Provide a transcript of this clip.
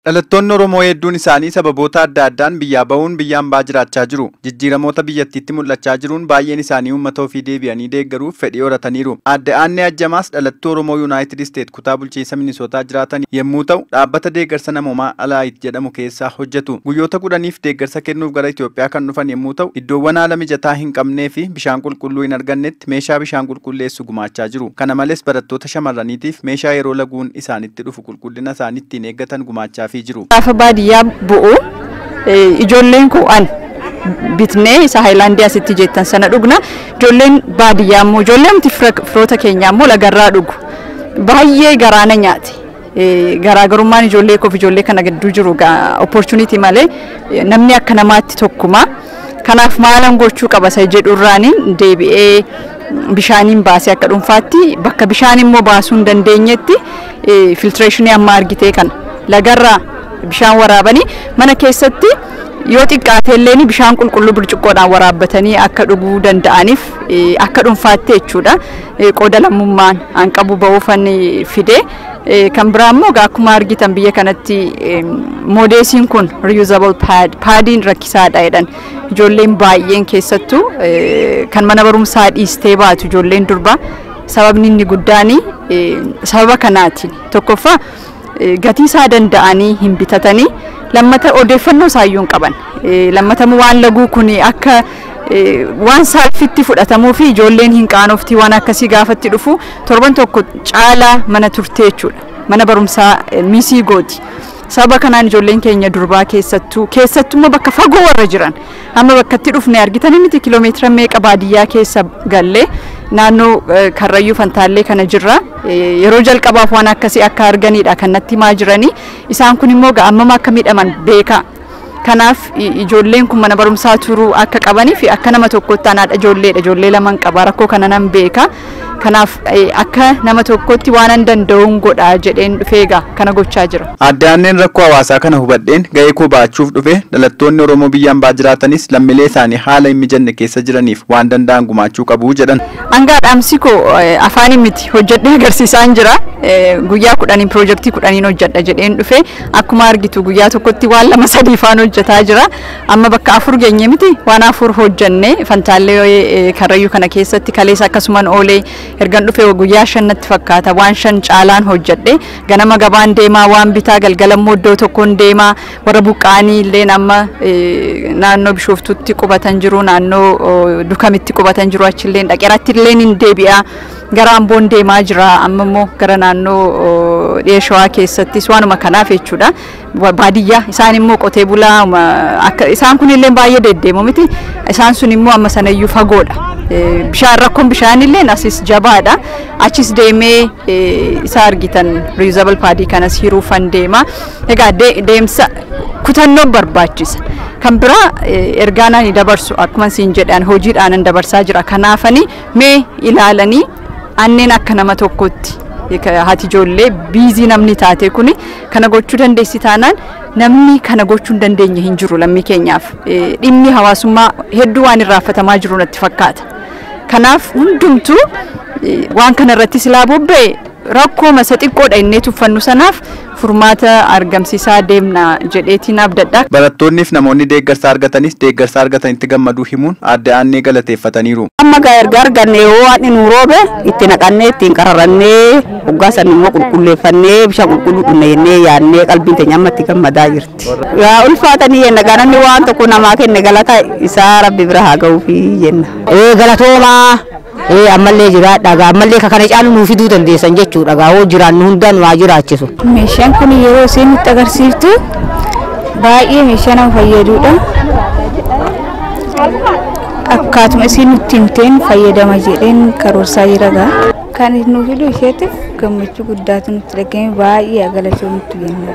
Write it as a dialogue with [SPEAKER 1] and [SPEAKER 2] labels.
[SPEAKER 1] Dhalattoonni Oromoo hedduun isaanii sababoota adda addaan biyyaa bahuun biyya hambaa jiraachaa jiru. Jijjiiramoota biyyattiitti mul'achaa jiruun baay'een isaanii uummata ofii deebi'anii deeggaruuf fedhii horataniiru. Aadde Aannee Ajjamaas dhalattuu Oromoo Yuunaayitid Isteet kutaa bulchiinsa Minisootaa jiraatan yommuu ta'u, dhaabbata deeggarsa namoomaa Alaayit jedhamu keessaa hojjetu. Guyyoota 10f deeggarsa kennuuf gara Itoophiyaa kan dhufan yommuu ta'u, iddoowwan haala mijataa hin qabnee fi bishaan qulqulluu hin argannetti meeshaa bishaan qulqulleessu gumaachaa jiru. Kana malees barattoota shamarraniitiif meeshaa yeroo laguun isaanitti dhufu qulqullina isaanii ittiin eeggatan gumaachaa jiru.
[SPEAKER 2] Gaafa baadiyyaa bu'u ijoolleen koo an bitnee isa Haayilaandii asitti jettan sana dhugna. Ijoolleen baadiyyaa immoo ijoolleen firoota keenyaa immoo lagarraa dhugu. Baay'ee garaana nyaate. Garaagarummaan ijoollee koof ijoollee kana gidduu jiru opportunity malee namni akka namaatti tokkuma. Kanaaf maalan gochuu qaba isa jedhurraaniin deebi'ee bishaaniin baasee akka dhuunfaatti bakka bishaan immoo baasuu hin dandeenyetti filtireeshinii amma argitee kana lagarraa bishaan waraabanii mana keessatti yoo xiqqaate illee bishaan qulqulluu burcuqqoodhaan waraabbatanii akka dhuguu danda'aniif akka dhuunfaatti jechuudha. Qooda lammummaan an qabu ba'uufan fide. Kan biraa immoo akkuma argitan biyya kanatti moodeesiin kun reusable pad paadiin rakkisaadha jedhan. Ijoolleen baay'een keessattuu kan mana barumsaa dhiistee baatu ijoolleen durbaa sababni inni guddaan sababa kanaati. Tokkoffaa gatii isaa danda'anii hin bitatanii, lammata odeeffannoo isaayyuu hin qaban. Lammata waan laguu kun akka waan saalfitti fudhatamuu fi ijoolleen hin qaanofti waan akkasii gaafatti dhufu torban tokko caalaa mana turte jechuudha. Mana barumsaa miisii gooti. Sababa kanaan ijoolleen keenya durbaa keessattuu keessattuu bakka fagoo warra jiran amma bakka itti dhufne argitanii miti kiiloomeetira meeqa baadiyyaa keessa gallee naannoo Karrayyuu Fantaallee kana jirra. Yeroo jalqabaaf waan akkasii akka arganidha kan natti himaa jiranii. Isaan kun immoo ammam akka miidhaman beeka. Kanaaf ijoolleen kun mana barumsaa turuu akka qabanii fi akka nama tokkotti anaadha ijoolleedha ijoollee laman qaba rakkoo kana nan beeka. Kanaaf akka nama tokkotti waan an danda'uun godha jedheen dhufee egaa kana gochaa jira.
[SPEAKER 1] Aadde Aanneen rakkoo hawaasaa kana hubadheen ga'ee koo ba'achuuf dhufe dhalattoonni Oromoo biyya hambaa jiraatanis lammiilee isaanii haala hin mijanne keessa jiraniif waan danda'an gumaachuu qabu jedhan.
[SPEAKER 2] Hangaa dhaamsi koo afaanii miti hojjedhee agarsiisaan jira. Guyyaa 10 piroojeektii 10 hojjedha jedheen dhufe akkuma argitu guyyaa tokkotti waan 2 3 faan hojjetaa jira. Amma bakka 4 geenye miti waan 4 hojjenne Fantaallee Karrayyuu kana keessatti kaleessa akkasumaan oolee ergan dhufe guyyaa 5 natti fakkaata waan 5 caalaan hojjedhe. Ganama gabaan deemaa waan bitaa galgala immoo iddoo tokkoon deemaa warra buqqaanii illee amma naannoo Bishooftuutti qubatan jiru naannoo Dukamitti qubatan jiru achillee dhaqeeratti illee hin deebi'a. Gara Amboon deemaa jira amma immoo gara naannoo Dhiyeeshawaa keessattis waanuma kanaaf jechuudha. Baadiyyaa isaan immoo qotee bulaa akka isaan kun illee baay'ee deddeemu miti isaan sun immoo amma sanayyuu fagoodha. Bishaan rakkoon bishaan illee asis jabaadha. Achis deemee isa argitan reusable padii kanas hiruufan deema. Egaa deemsa kutannoon barbaachisa. Kan biraa ergaan ani dabarsu akkuma siin jedhan hojiidhaan dabarsaa jira. Kanaafani mee ilaalanii anneen akka nama tokkotti haati ijoollee biizii namni taate kuni kana gochuu dandeessi taanaan namni kana gochuu hin dandeenye hin jiru lammii keenyaaf. Dhimmi hawaasummaa hedduu waan irraanfatamaa jiru natti fakkaata. Kanaaf hundumtuu waan kana irratti silaa bobba'e rakkoo masa xiqqoodha innee tuffannu sanaaf furmaata argamsiisaa deemna jedheetiin abdadha.
[SPEAKER 1] Barattoonniif namoonni deeggarsa argatanis deeggarsa argatanitti gammaduu himuun Aadde Aannee galateeffataniiru.
[SPEAKER 3] Amma erga arganne yoo waan nu roobe itti naqannee ittiin qararannee hoggaa san immoo qulqulleeffannee bishaan qulqulluu dhugna jennee yaadnee qalbiin teenya amma itti gammadaa jirti. Yaa ulfaatanii jenna ganamni waan tokko namaa kenne galata isaa rabbi bira haa ga'uufi jenna.
[SPEAKER 4] Galatoomaa ammallee jiraadha ammallee kana caalu nuu fiduu dandeessan jechuudha hoo jiraannu hundaan waa jiraachisu.
[SPEAKER 5] Meeshaan kun yeroo isheen nutti agarsiiftu baay'ee meeshaa nama fayyadudha. Akkaatuma isheen nutti himteen fayyadama jedheen karoorsaa jira gaa. Kan nu fidu isheetiif gammachuu guddaatu nutti dhagahame baay'ee galatoomaa nutti jenna.